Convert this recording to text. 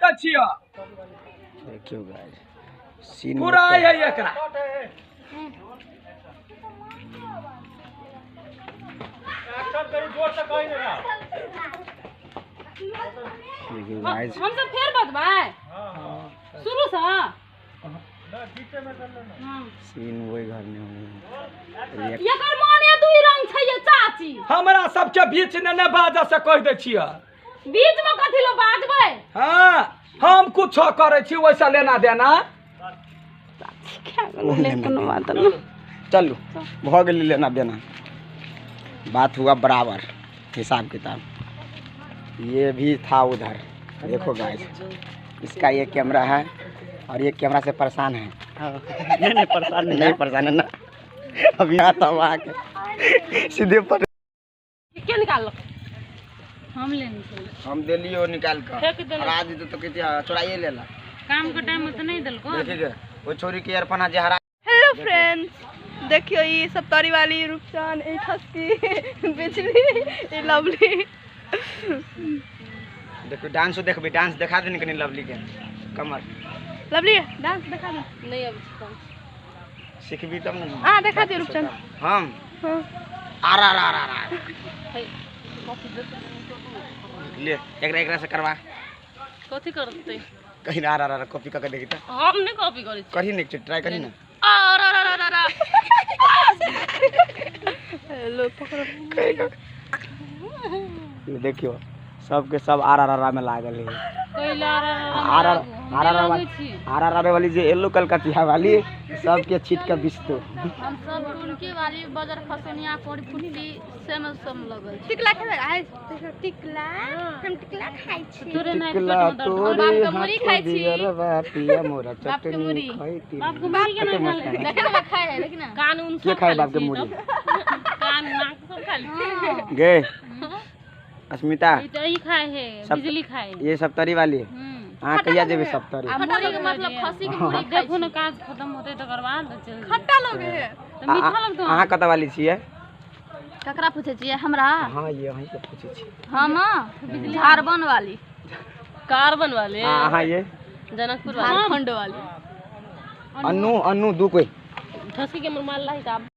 दै छियै। देखियो गाइस सीन पूरा है एकरा। देखियो गाइस हम सब फेर बतबै शुरू से सीन वही घर में हुई। एकर माने दुई रंग छै ये चाची। हमरा सबके बीच ने ने बाजा से कह दै छियै। बीच में कथि लो बाजबै? हां हम कुछो करै छी वैसा लेना देना। कोनो बात न। चलू भ गेलै लेना देना, बात हुआ बराबर हिसाब किताब। ये भी था उधर, देखो गाइस इसका ये कैमरा है और ये कैमरा से परेशान है। नहीं नहीं परेशान नहीं, नहीं परेशान है ना। अभी आता हूँ आके सीधे पर के निकाल हम लेने चले। हम दे लियो निकाल कर हरा दी तो कहती चुराइए लेला। काम के टाइम में तो नहीं देलको। देखिए वो छोरी के ईयरफोन आज हरा। हेलो फ्रेंड्स, देखियो ये सप्तारी वाली रूपचान, ए ठसकी बिजली, ए लवली। देखो डांस देखबी, डांस दिखा देने कनी लवली के कमर। लवली डांस दिखा दे। नहीं अभी सीखबी तब ना। हां दिखा दे रूपचंद। हम हां आ रा रा रा रा ले एकरा एकरा से करवा। कथि करते कहीं आ रा रा कॉपी करके देखी त। हम नहीं कॉपी करै छी। करही ने ट्राई करही ना। आ रा रा रा रा लो पकड़ो। देखियो सबके सब आ रा रा में लागल है। कोइला आ रा रा आ रा रा वाली जे येलो कलकतिया वाली सबके छीट के बिस्तो। हम सब टुनकी वाली बजर खसनिया कोरी फुटली सेम सेम लगल। टिकला खेबै आइ? टिकला हम टिकला खाइ छी। तोरे नहीं टिकला बाप के मुरी खाइ छी। पिया मोरा बाप के चटनी मुरी। खाइती। बाप के मुरी के नहीं खाले। देखे ना खाए है, देखी ना कान उन के सब खाए बाप के मुरी? कान नाक सब खाली गे अस्मिता ई तो ई खाए है, बिजली खाए ये सप्तरी वाली। हां कहिया जेबे सप्तरी? आ मुरी के मतलब खसी के मुरी। देखो न काज खत्म होते तकर बाद चल। खट्टा लगे है त मीठा लगतो। अहाँ कत वाली छियै? ककरा पूछे छियै हमरा? हां ये अहीं के पूछे छी। हम झारबन वाली। कार्बन वाले। हां हां ये जनकपुर वाली, झारखंड वाली। अन्नू अन्नू दू कोई ठसकी के मार ला हिसाब।